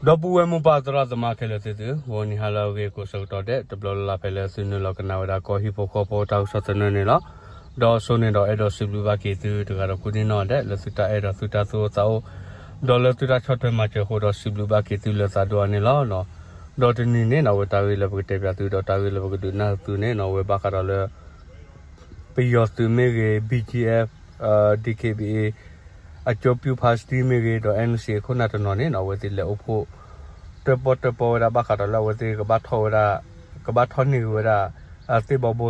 ဒီပုၢ်ဝဲၢ်မိၢ်ပၢ်သရၣ်သမါခဲလၢာ်သ့ၣ်သု, ဂီၤနံၤဟါလၢအဂ့ၤကိးဆၢကတီၢ်ဒဲး တဘျီလၢ်လၢ်ဖဲလၢသုနုာ်လီၤကနၣ်ဝဲဒၣ်ကီၢ်ဟံၣ်ဖိဃီဖိတၢ်ကစီၣ်သနၢၣ်န့ၣ်လီၤ. ဒီးအစိန့ၣ်ဒီးအဲၣ်ဒိးစံးဘျုးဘၣ်က့ၤသုတဂၤဒီးကိးဒံနီၢ်ဒဲး လၢသုတၢ်အဲၣ်ဒီးသုတၢ်သူၣ်အိၣ်သးအိၣ်, ဒီးလၢသုတၢ်ဆီၣ်ထွဲမၤစၢၤအဃိဒီးစံးဘျုးဘၣ်က့ၤသုလၢသးဒိၣ်အါန့ၣ်လီၤ. ဒီးတနံၤန့ၣ်နီၢ် အဝဲတၢ်ဂ့ၢ်လၢပကတဲပၠးသုဒီးတၢ်ဂ့ၢ်လၢပကဒုးနၢ်သုန့ၣ်နီၢ် အဝဲဘၣ်ဃးဒီးလၢ ပယီၤသုးမ့ၢ်ဂ့ၤ, BGF, DKBA အကၠိပၠူဖါစတံမ့ၢ်ဂ့ၤ ဒီး NCA ခိၣ်နၢ်တနီၤန့ၣ်နီၢ် အဝဲသ့ၣ်လဲၤအိၣ်ဖှိၣ် တၢၣ်ပီၣ်တၢၣ်ပီဝဲဒၣ်ဘၣ်ဃးဒီးလၢအဝဲသ့ၣ်ကဘၣ်ထီၣ်ဝဲဒၣ်, ကဘၣ်ထီၣ်န့ၢ်က့ၤဝဲဒၣ် သ့ၣ်ဘီဘိ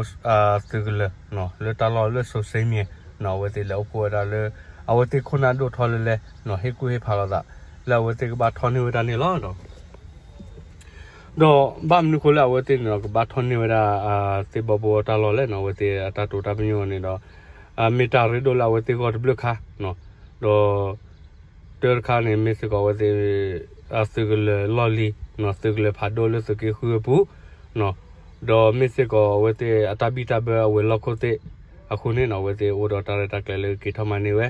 သုးကလၢၤ လၢတၢ်လီၢ်လၢစိၤစ့မံၤနီၢ် အဝဲသ့ၣ်လဲၤအိၣ်ဖှိၣ်ဝဲဒၣ်လၢ အဝဲသ့ၣ်ခိၣ်နၢ်ဒိၣ်ထီၣ်လဲၤလဲၤနီၢ် ဟ့ၣ်ကူၣ်ဟ့ၣ်ဖးလိာ်သး လၢအဝဲသ့ၣ်ကဘၣ်ထီၣ်န့ၢ်ဝဲဒၣ်န့ၣ်လီၤ. ဒီးဘၣ်မနုၤအဃိလၢအဝဲသ့ၣ်န့ၣ်ဒီး ကဘၣ်ထီၣ်န့ၢ်ဝဲဒၣ် သ့ၣ်ဘီဘိတၢ်လီၢ်လဲၣ်နီၢ် အဝဲသ့ၣ်အတၢ်တိာ်တၢ်ပညိၣ်န့ၣ်ဒီး မ့ၢ်တၢ်ရ့ဒိၣ်လၢအဝဲသ့ၣ်ဂီၢ်တဘျုးခါနီၢ်, ဒီး တၢတခါန့ၣ် မ့ၢ်စ့ၢ်ကီးအဝဲသ့ၣ် သုးကလၢၤလီၢ်လံၤနီၢ် သုးကလၢၤဖးဒိၣ်လၢသုးက့ဃုအပူၤနီၢ်, ဒီးမ့ၢ်စ့ၢ်ကီးအဝဲသ့ၣ်အတၢ်ဘံၣ်တၢ်ဘၢအဝဲၤလီၢ်ခိၣ်သ့ၣ်အဃိန့ၣ်နီၢ် အဝဲသ့ၣ်အိၣ်ဒီးတၢ်ရဲၣ်တၢ်ကျဲၤလၢကက့ၤထီၣ်မၤန့ၢ်ဝဲ,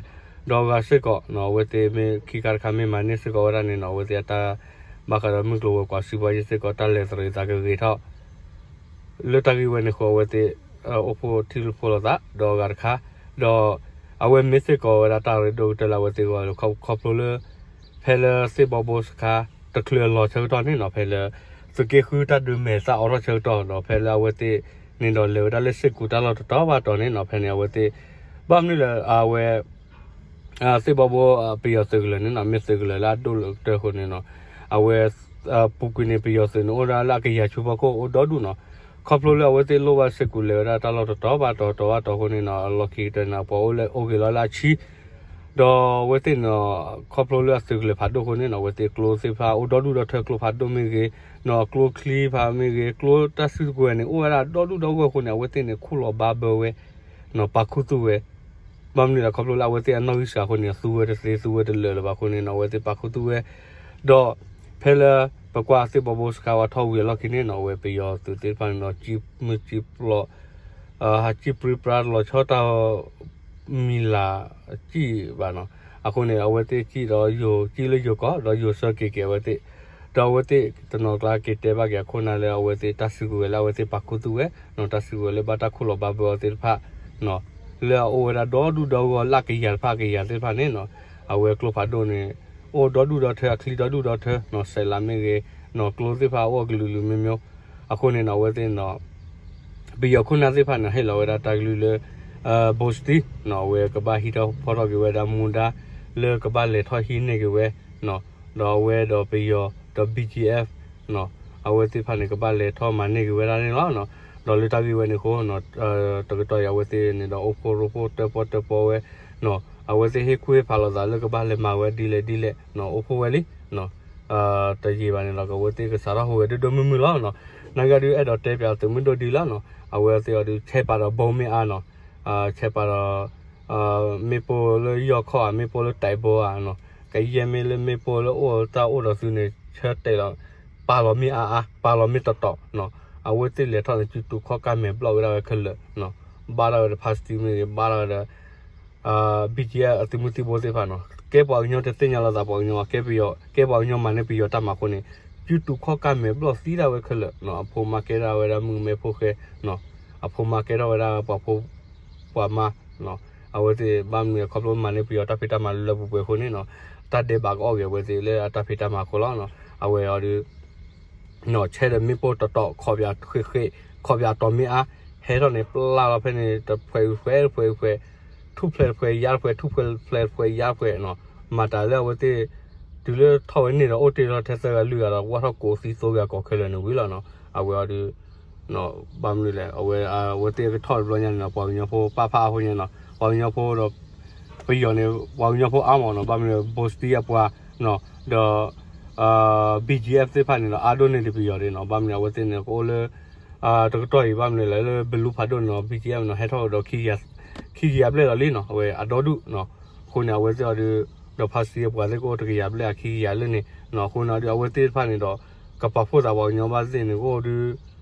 ဒီးအဂၤစ့ၢ်ကီးနီၢ် အဝဲသ့ၣ်မ့ၢ်ခံခါတခါမ့ၢ်မၤန့ၢ်စ့ၢ်ကီးဝဲဒၣ်န့ၣ်နီၢ် အဝဲသ့ၣ်အတၢ် ဘၣ်ဃးဒီးမုၢ်ကျိၤဝဲၤကွာ်စုပှၤယ့ၢ်စ့ၢ်ကီး တၢ်လဲၤသရံးသးကဂ့ၤထီၣ် လၢတၢ်ဂ့ၢ်ဝဲန့ၣ်အဃိ အဝဲသ့ၣ် အိၣ်ဖှိၣ်ထံရူၢ်ဖိလိာ်သး ဒီးအဂၤတခါ, ဒီး အဝဲမ့ၢ်စ့ၢ်ကီးဝဲဒၣ်တၢ်ရ့ဒိၣ်ကတၢၢ်လၢအဝဲသ့ၣ်ဂီၢ်လၢ ခီဖျိလၢ ဖဲလၢသ့ၣ်ဘီဘိစခါ တချုးအလီၤဆၢကတီၢ်န့ၣ်နီၤ ဖဲလၢ သုးက့ဃုတၢ်ဒုးမဲာ်သၣ်အိးထီၣ်ဆၢကတီၢ်ဒီး ဖဲလၢအဝဲသ့ၣ်န့ၣ်ဒီးလဲၤဝဲဒၣ်လၢစ့ၢ်ကူးတၢ်လီၢ်တတီၤဘၣ်တီၤန့ၣ်နီၤ ဖဲန့ၣ်အဝဲသ့ၣ် ဘၣ်မနုၤလဲၣ်အဝဲ သ့ၣ်ဘီဘိ ပယီၤသုးကလၢၤန့ၣ်နီၤ မ့ၢ်သုးကလၢၤလၢအဒိၣ်လၢကတၢၢ်အဃိန့ၣ်နီၤ အဝဲ ပူၤကွံာ်န့ၣ် ပယီၤသုးန့ၣ် အိၣ်ဒၣ်လၢအကယၤဆူဖီခိၣ်အိၣ်ဒီဒူၣ်နီၤ ခီဖျိလၢအဝဲသ့ၣ်လိၣ်ဘၣ်စ့ၢ်ကူးလဲၤဝဲဒၣ်တၢ်လီၢ်တတီၤဘၣ်တီၤ တီၤဘၣ်တီၤအဃိန့ၣ်နီၤ အလီၢ်ခံကတၢၢ်န့ၣ် ပှၤအိၣ်လၢအိၣ်ဂ့ၤလီၤလၢအဆံ ဒီးအဝဲသ့ၣ်န့ၣ် ခီဖျိလၢအသုးကလၢၤဖးဒိၣ်အဃိန့ၣ်နီၤ အဝဲသ့ၣ်ကျိသ့ၣ်တဖၣ်အိၣ်ဒီဒူၣ်ဒီထၢ ကျိဖးဒိၣ်မ့ၢ်ဂ့ၤ နီၤ ကျိချံဖးမ့ၢ်ဂ့ၤ ကျိတၢ်စုကဝဲၤန့ၣ် အိၣ်ဝဲဒၣ်ဒီဒူၣ်ဒီဝဲၢ်အဃိန့ၣ် အဝဲသ့ၣ်န့ၣ် ခူၣ်လီၤဘါဘၢဝဲ နီၤ ပာ်ခူသူၣ်ဝဲ ဘၣ်မနုၤလဲၣ် ခီဖျိလၢအဝဲသ့ၣ်အနီၣ်ဂံၢ်စှၤအဃိန့ၣ် သူဝဲတသ့ သူဝဲတလၢာ်လၢၤဘၣ်အဃိန့ၣ်နီၤ အဝဲသ့ၣ်ပာ်ခူသူၣ်ဝဲ ဒီး ဖဲလၢ ပကွၢ်သ့ၣ်ဘီဘိစခါဝဲထီၣ်ဝံၤအလီၢ်ခံန့ၣ်နီၤ အဝဲပယီၤသုးသ့ၣ်တဖၣ်န့ၣ်ဒီး ကံမုၢ်ကံပျီ ဟးကံပြံပြါလီၤဆီတၢ် မံၤလၤ ကံၣ်ဘၣ်နီၤ အဃိန့ၣ် အဝဲသ့ၣ်ကံၣ်ဒီးယိၤကံၣ်လၢယိၤကီၢ် ဒီးယိၤဆၢက့ၤက့ၤအဝဲသ့ၣ် ဒီးအဝဲသ့ၣ်တနီၤကျါက့ၤတဲဘၣ်က့ၤအခိၣ်နၢ်လၢအဝဲသ့ၣ်တၢ်စုကဝဲၤလၢအဝဲသ့ၣ်ပာ်ခူသူၣ်ဝဲ နီၤ တၢ်စုကဝဲၤလၢဘၣ်တၢ်ခူၣ်လီၤဘါဘၢအီၤသ့ၣ်တဖၣ် လၢအအိၣ်ဝဲဒၣ်ဒီဒူၣ်ဒီဂီၢ်လၢအကယၤတဖၣ်ကယၤသ့ၣ်တဖၣ်န့ၣ်နီၤ အဝဲကျိဖးဒိၣ်န့ၣ် အိၣ်ဒီဒူၣ်ဒီထၢ အချံဒီဒူၣ်ဒီထၢ နီၤ စဲးလးမ့ၢ်ဂ့ၤ နီၤ ကျိသ့ၣ်တဖၣ်အိၣ်အကလုာ်လုာ်မ့ၢ်မ့ၢ် အဃိန့ၣ်နီၤ အဝဲသ့ၣ်နီၤ ပယီၤခိၣ်နၢ်သ့ၣ်တဖၣ်န့ၣ် ဟ့ၣ်လီၤဝဲဒၣ်တၢ်ကလုၢ်လၢ ဘိစတံ နီၤ အဝဲကဘၣ်ဟံးထီၣ်ဖီထီၣ်က့ၤဝဲဒၣ်မူဒါ လၢကဘၣ်လဲၤထီၣ်ဟံးန့ၢ်က့ၤဝဲ နီၤ ဒီးအဝဲဒီးပယီၤ ဒီး ဘီကၠံအၣ် နီၤ အဝဲသ့ၣ်တဖၣ်န့ၣ် ကဘၣ်လဲၤထီၣ်မၤန့ၢ်က့ၤဝဲဒၣ်န့ၣ်လီၤ. ဒီးလၢတၢ်ဂ့ၢ်ဝဲန့ၣ်အဃိ တကတီၢ်အံၤအဝဲသ့ၣ်န့ၣ်ဒီးအိၣ်ဖှိၣ်ရိဖှိၣ်တၢၣ်ပီၣ်တၢၣ်ပီဝဲ နီၤ အဝဲသ့ၣ်ဟ့ၣ်ကူၣ်ဟ့ၣ်ဖးလိာ်သးလၢကဘၣ်လဲၤမၤဝဲဒ်လဲၣ်ဒ်လဲၣ် နီၤ အိၣ်ဖှိၣ်ဝဲလံ တယံာ်ဘၣ်န့ၣ်ဒီး အဝဲသ့ၣ်ကစးထီၣ်ဟူးဂဲၤဒိၣ်ဒိၣ်မုၢ်မုၢ်လီၤ. နာ်က့ဒုးအဲၣ်ဒိးတဲပၠးသုးမုၢ်ဒိၣ်ဒ်လီၤနီၤ အဝဲသ့ၣ်အီၤဒုး ဆဲးပာ်ဒီးဘီမ့ၢ်အါနီၤ ဆဲးပာ်ဒီး မ့ၣ်ပိၢ်လၢယီၢ်ခီၣ်ဧါ မ့ၣ်ပိၢ်လၢတၢးဘီဧါနီၤ ကယဲၢ်မ့ၢ်လၢမ့ၣ်ပိၢ်လၢအိၣ်တၢ်အိၣ်ဒီးသုန့ၣ် ဆၢတဲာ်လီၤ ပာ်လီၤမ့ၢ်အါအါ ပာ်လီၤမ့ၢ်တီတီနီၤ အဝဲသ့ၣ်လဲၤထီၣ်န့ၣ် စုတူာ်ခီၣ်ကၢ်မဲာ်ဘျီၣ်ဝဲဒၣ်ဝဲခဲလၢာ် ဘၣ်ဒၣ်ဝဲဒီးဖါစတံမ့ၢ်ဂ့ၤ ဘၣ်ဒၣ်ဝဲဒီး ဘီကၠံအၣ် အသုးမုၢ်သံၣ်ဘိသ့ၣ်တဖၣ်နီၤ ကဲပှၤကညီတသ့ၣ်ညါလိာ်သး ပှၤကညီ ကဲပယီၤ ကဲပှၤကညီမၤန့ၢ်ပယီၤတၢ်မၤအဃိန့ၣ် စုတူာ်ခီၣ်ကၢ်မဲာ်ဘျီၣ်သံဒၣ်ဝဲခဲလၢာ် အဖိမါကဲထီၣ်ဝဲဒၣ်မုၣ်ကမဲဖိဃဲ အဖိမါကဲထီၣ်ဝဲဒၣ်ပှၤဖိပှၤမါ အဝဲသ့ၣ်ဘၣ်မနုၤခီဖျိမၤန့ၢ်ပယီၤတၢ်ဖံးတၢ်မၤလၢလၢပှဲၤပှဲၤအဃိန့ၣ်နီၤ တၢ်ဒဲးဘးကအီၣ်က့ၤအဝဲသ့ၣ်လၢအတၢ်ဖံးတၢ်မၤအဃိလီၤ. အဝဲအီၤဒုး နီၤ ဆဲးဒီးမ့ၣ်ပိၢ်တီတီ ခီၣ်ပၠးဃ့ၣ်ဃ့ၣ် ခီၣ်ပၠးတီၤမ့ၢ်အါ ဟဲထီၣ်န့ၣ် ပျၢ်လီၤဖဲန့ၣ် တဖှဲးဖှဲးတဖှဲးဖှဲး ထူၣ်ဖျဲးတဖှဲးယါတဖှဲး ထူၣ်ဖျဲးတဖှဲးယါတဖှဲးနီၤ မၤတၢ်လၢအဝဲသ့ၣ် တုၤလၢထီၣ်ဝဲန့ၣ်ဒီးအိၣ်တ့ၢ်ထီၣ်ထဲသၢဂၤလွံၢ်ဂၤဒီး ဝၢ်ထီၣ်ကိးသံသိဂၤကိးခဲလၢာ်န့ၣ်ဝံၤလီၤနီၤ အဝဲအီၤဒုး ဘၣ်မနုၤလဲၣ် အဝဲ အဝဲသ့ၣ်ကထီၣ်တဘျီညါန့ၣ်နီၤ ပှၤကညီဖိပၢ်ဖးအါဖိညါနီၤ ပှၤကညီဖိဒီး ပယီၤန့ၣ် ပှၤကညီဖိအါမးနီၤ ဘၣ်မနုၤလဲၣ် ဘိစတံအပှၤနီၤ ဒီး ဘီကၠံအၣ်သ့ၣ်တဖၣ်န့ၣ်ဒီး အါဒိၣ်န့ၢ်ဒံးပယီၤဒ်နီၤ ဘၣ်မနုၤအဝဲသ့ၣ်န့ၣ် ကအိၣ်လၢ တကတီၢ်အံၤ ဘၣ်မနုၤလဲၣ် လၢဘလူဖးဒိၣ်န့ၣ်နီၤ ဘီကၠံအၣ်နီၤ ဟဲထီၣ်ဒီး ခံကယၤဘျဲၣ်လီၤလံနီၤ အဝဲအဒီဒူၣ်နီၤ အဃိန့ၣ် အဝဲသ့ၣ်အီၤဒုး ဒီးဖါစတံအပှၤသ့ၣ်ကအိၣ်တကယၤဘျဲၣ်အခံကယၤလၢန့ၣ်နီၤ အဃိန့ၣ်အီၤဒုး အဝဲသ့ၣ်တဖၣ်န့ၣ်ဒီး ကပာ်ဖှိၣ်သးပှၤကညီဘၣ်သ့ၣ်န့ၣ် ကအိၣ်ဒုး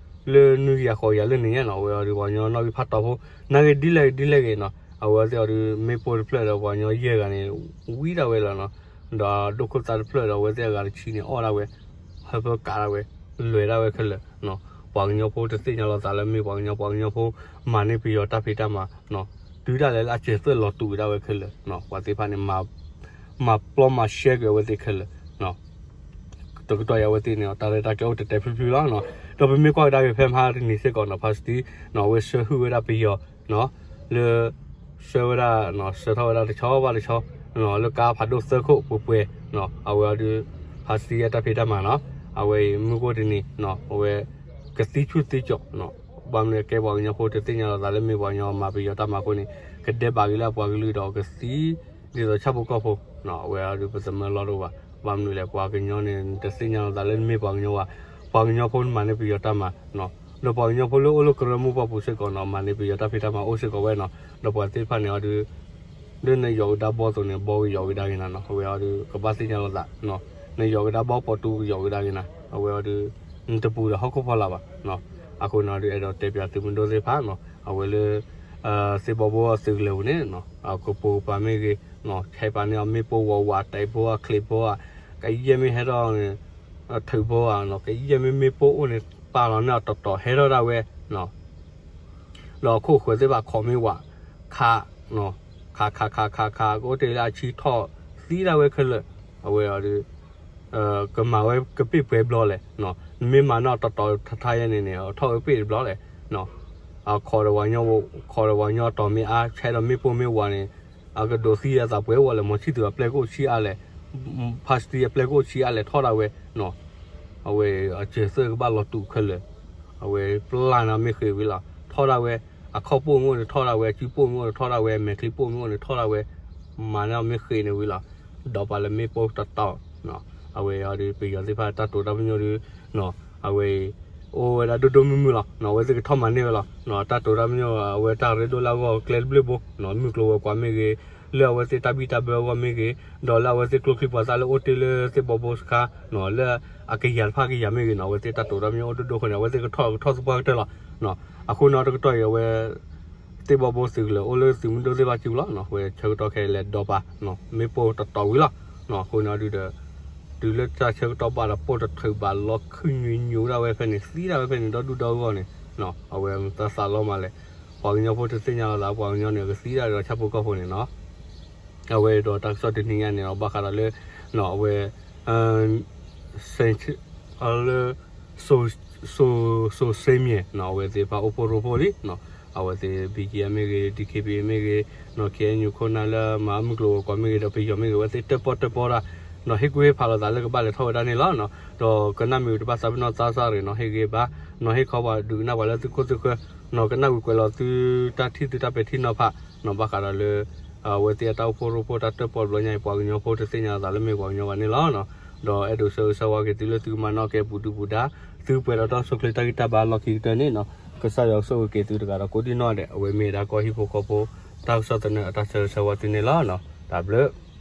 လၢနွံကယၤဃိးကယၤလၢန့ၣ်ညါနီၤ အဝဲအီၤဒုး ပှၤကညီနီၣ်ဂံၢ်ဖးတီၤဖိ နာ်ဂ့ၤဒ်လဲၣ်ဂ့ၤဒ်လဲၣ်ဂ့ၤနီၤ အဝဲသ့ၣ်အီၤဒုး မ့ၣ်ပိၢ်တဖျၢၣ်ဒီးပှၤကညီယဲၢ်ဂၤန့ၣ် ဝံဒၣ်ဝဲလီၤနီၤ ဒီးဒိၣ်ခိၣ်သၣ်တဖျၢၣ်ဒီးအဝဲသ့ၣ်အဂၤတဆံန့ၣ် အီၣ်ဒၣ်ဝဲ, ဟၢဖၢကးဒၣ်ဝဲ, လွဲၤဒၣ်ဝဲခဲလၢာ်, ပှၤကညီဖိတသ့ၣ်ညါလီၤသးလၢမ့ၢ်ပှၤကညီ, ပှၤကညီဖိ မၤန့ၢ်ပယီၤတၢ်ဖံးတၢ်မၤ, တုၤဒၣ်လဲာ်လၢအစၢၤသွဲၣ်လီၤတူာ်က့ၤဒၣ်ဝဲခဲလၢာ်, ပှၤသ့ၣ်တဖၣ်န့ၣ် မၤပျီမၤရှဲကွံာ်အဝဲသ့ၣ်ခဲလၢာ်, တကတီၢ်အံၤအဝဲသ့ၣ်န့ၣ် တၢ်ရဲၣ်တၢ်ကျဲၤအိၣ်တဲာ်တဲာ်ဖျုးဖျုးလီၤ, ဒီးပမ့ၢ်ကွၢ်ကဒါက့ၤဖဲမဟါတနံၤစ့ၢ်ကီးနီၤ ဖါစတံ အဝဲဆှၢဟုၣ်ဝဲဒၣ်ပယီၤ လၢ ဆှၢဝဲဒၣ် ဆှၢထီၣ်ဝဲဒၣ်တဆီဘၣ်တဆီ လၢကါဖးဒိၣ်သၢခိၣ်ပှဲၤပှဲၤ, အဝဲအီၤဒုး ဖါစတံအတၢ်ဖံးတၢ်မၤနီၤ, အဝဲအံၤမုၢ်ကိၣ်တနံၤ အဝဲ ကသံဆူၣ်သံကၠီၣ်, ဘၣ်မနုၤကဲပှၤကညီဖိတသ့ၣ်ညါလီၤသးလၢမ့ၢ်ပှၤကညီ မၤပယီၤတၢ်မၤအဃိန့ၣ် ကဒဲးဘးက့ၤလၢအပှၤကလုာ်ဒီးကသံ ဒ်သိးဆၣ်ဖိကီၢ်ဖိ, အဝဲအီၤဒုးပသမၢလီၢ်တအိၣ်ဘၣ်, ဘၣ်မနုၤလဲၣ် ပှၤကညီန့ၣ် နတသ့ၣ်ညါလီၤသးလၢနမ့ၢ်ပှၤကညီဘၣ်, ပှၤကညီဖိမၤန့ၢ်ပယီၤတၢ်မၤ ဒီးပှၤကညီဖိလၢအိၣ်လၢကရၢမိၢ်ပှၢ်ပူၤစ့ၢ်ကီးနီၤ မၤန့ၢ်ပယီၤတၢ်ဖံးတၢ်မၤအိၣ်စ့ၢ်ကီးဝဲနီၤ, ဒီးပှၤသ့ၣ်တဖၣ်န့ၣ်အီၤဒုး ဒ်နယီၤကဒါဘီအသိးန့ၣ် ဘီကယီၤကဒါက့ၤနၤနီၤ, အဝဲအီၤဒုး ကဘၣ်သ့ၣ်ညါလီၤသး, နယီၤကဒါဘီပိာ်တူကယီၤကဒါက့ၤနၤ, အဝဲအီၤဒုး နတပူၤဒီးဟီၣ်ခိၣ်ဖီလာ်ဘၣ်, အဃိန့ၣ်အီၤဒုး အဲၣ်ဒိးတဲပၠးသုးမုၢ်ဒိၣ်သ့ၣ်တဖၣ်နီၤ, အဝဲလၢ သ့ၣ်ဘီဘိသုးကလၢၤပူၤန့ၣ် ကပိာ်ကပၤမ့ၢ်ဂ့ၤ, ဆဲးပာ်န့ၢ်အီၤမ့ၣ်ပိၢ်ဝးဝး တဲာ်ဘိအချံးဘိဧါ, ကယဲၢ်မ့ၢ်ဟဲထီၣ်န့ၣ် ထုးဘိဧါ, ကယဲၢ်မ့ၢ်မ့ၣ်ပိၢ်အိၣ်န့ၣ် ပာ်လီၤန့ၢ်အီၤတီၤတီၤဟဲထီၣ်ဒၣ်ဝဲ ဒီးအခိၣ်ဃၢၤသ့ၣ်တဖၣ်ခိးမ့ၢ်ဝး, ခး ခးခးခးခးခး ကအိၣ်တ့ၢ်လၢအဆံထီၣ်သံဒၣ်ဝဲခဲလၢာ်, အဝဲအီၤဒုး ကမၤဝဲကပ့ၢ်ပှဲၤဘျီလဲၣ်, နမ့ၢ်မၤန့ၢ်အီၤတီၤတီၤထါထါယဲန့ၣ်န့ၣ် ထီၣ်ဝဲပ့ၢ်တဘျီလဲၣ်, ခိးဒီးဝၤညီ ခိးဒီးဝၤညီတီၤမ့ၢ်အါ ဆဲးဒီးမ့ၣ်ပိၢ်မ့ၢ်ဝးန့ၣ် အကဒိးသံအသးပှဲၤဝဲလဲၣ်, မီၤဆံၣ်သူၤအပျဲၢ်ကအိၣ်ဆံးအါလဲၣ်, ဖါစတံအပျဲၢ်ကအိၣ်ဆံးအါလဲၣ်ထီၣ်ဒၣ်ဝဲ အဝဲအစၢၤသွဲၣ်ကဘၣ်လီၤတူာ်ခဲလၢာ်, အဝဲပျၢ်န့ၢ်မ့ၢ်ဃ့ဝံၤလီၤ ထီၣ်ဒၣ်ဝဲ, အခီၣ်ပိၢ်မ့ၢ်အိၣ်န့ၣ်ထီၣ်ဒၣ်ဝဲ, အစုပိၢ်မ့ၢ်အိၣ်န့ၣ်ထီၣ်ဒၣ်ဝဲ, မဲာ်ချံပိၢ်မ့ၢ်အိၣ်န့ၣ်ထီၣ်ဒၣ်ဝဲ, မၤန့ၢ်မ့ၢ်ဃ့န့ၣ်ဝံၤလီၤ, ဒီးပာ်လၢမ့ၣ်ပိၢ်တီၤတီၤ, အဝဲအီၤဒုး ပယီၤသ့ၣ်တဖၣ်တၢ်တိာ်တၢ်ပညိၣ်ဒုး အဝဲအံၤ အိၣ်ဝဲဒၣ်ဒိၣ်ဒိၣ်မုၢ်မုၢ်လီၤ, အဝဲသ့ၣ်ကထီၣ်မၤန့ၢ်ဝဲလီၤ, တၢ်တိာ်တၢ်ပညိၣ် အဝဲတၢ်ရ့ဒိၣ်လၢအဂီၢ်ကျဲတဘျုးဘိ, မုၢ်ကျိၤဝဲၤကွာ်မ့ၢ်ဂ့ၤ, လၢအဝဲသ့ၣ်တၢ်ဘံၣ်တၢ်ဘၢအဂီၢ်မ့ၢ်ဂ့ၤ, ဒီးလၢအဝဲသ့ၣ်ကျိချံပှၤသၣ်လၢအိၣ်တ့ၢ်လၢသ့ၣ်ဘီဘိစခါ, လၢအကယၤတဖၣ်ကယၤမ့ၢ်ဂ့ၤနီၤ အဝဲသ့ၣ်တၢ်တိာ်တၢ်ပညိၣ်အိၣ်ဒိၣ်ဒိၣ်အဃိန့ၣ် အဝဲသ့ၣ်ကထီၣ်ကထီၣ်သပှၢ်ကတၢၢ်လီၤ, အဃိနီၤတကတီၢ်အံၤအဝဲ သ့ၣ်ဘီဘိသုးကလၢၤအိၣ်လၢသုးမုၢ်ဒိၣ်သ့ၣ်တဖၣ်စုပူၤလီၤ, အဝဲဆၢကတီၢ်ခဲအံၤလဲၤဒီးပာ် မ့ၣ်ပိၢ်တီၤတီၤဝံၤလီၤ, အဃိန့ၣ်ဒုးဒီး တုၤလၢတၢ်ဆၢကတီၢ်ဘၣ်ဒီးပိၢ်တထုးဘၣ်လီၤခုၣ်ညွံညူဒၣ်ဝဲဖဲန့ၣ် သံဒၣ်ဝဲဖဲန့ၣ် ဒီဒူၣ်ဒီဂီၢ်န့ၣ်, အဝဲတၢ်သးလီမးလဲၣ်, ပှၤကညီဖိတသ့ၣ်ညါလီၤသး ပှၤကညီန့ၣ် ကသံဒၣ်ဒီးဆၣ်ဖိကီၢ်ဖိန့ၣ်နီၤ အဝဲဒီးတၢ်ကစီၣ်တနံၤညါန့ၣ် ဘၣ်ဃးဒီးလၢ အဝဲ လၢ စိၤစ့မံၤ အဝဲသ့ၣ်တဖၣ်အိၣ်ဖှိၣ်ရိဖှိၣ်လံ, အဝဲသ့ၣ် ဘံကံအမ့ၢ်ဂ့ၤ ဒံခ့ပံအမ့ၢ်ဂ့ၤ, ခ့အဲၣ်ယူၣ်ခိၣ်နၢ်လၢမၤမုၢ်ကျိၤဝဲၤကွာ်မ့ၢ်ဂ့ၤ ဒီးပယီၤမ့ၢ်ဂ့ၤ အဝဲသ့ၣ်တၢၣ်ပီၣ်တၢၣ်ပီတၢ်, ဒီးဟ့ၣ်ကူၣ်ဟ့ၣ်ဖးလိာ်သးလၢကဘၣ်လဲၤထီၣ်ဝဲဒၣ်န့ၣ်လီၤ, ဒီးကနၣ်မ့ၢ်ဝံၤတဘၣ်သးပ့ၤနီၣ်သးစၢ်ရ့ၣ်နီၤ ဟ့ၣ်ဂ့ၤဘၣ်, နီၤဟ့ၣ်ခီပှၤဒုးကနၣ်ပှၤလၢသုခိၣ်သုဃၢၤ, နီၤကနၣ်ဝံၤကွဲးလီၤသုတၢ်ထံၣ်သုတၢ်ပဲာ်ထံနီၤဖး, နီၤဘၣ်ဃးဒီးလၢ အဝဲသ့ၣ်အတၢ်အိၣ်ဖှိၣ်ရိဖှိၣ်တၢ်တၢၣ်ပီၣ်တဘျီညါအံၤ ပှၤကညီဖိတသ့ၣ်ညါလီၤသးလၢမ့ၢ်ပှၤကညီဘၣ်န့ၣ်လီၤ, ဒီးအဲၣ်ဒိးဆၢဂ့ၤဆၢဝါက့ၤသုလၢသုကမၤနီၣ်ကဲပူၤဒုပူၤဒါ, သုပှဲၤဒီးတၢ်အိၣ်ဆူၣ်အိၣ်ချ့တၢ်ဂံၢ်တၢ်ဘါလီၢ်ခံကတၢၢ်န့ၣ်နီၤ, ကစၢ်ယွၤကဆိၣ်ဂ့ၤက့ၤသုတဂၤဒီးကိးဒံၣ်နီၣ်ဒဲး အဝဲမ့ၢ်ဝဲဒၣ်ကီၢ်ဟံၣ်ဖိဃီဖိ တၢ်ကစီၣ်သနၢၣ်အတၢ်ဆၢဂ့ၤဆၢဝါသုန့ၣ်လီၤ, တၢ်ဘျုး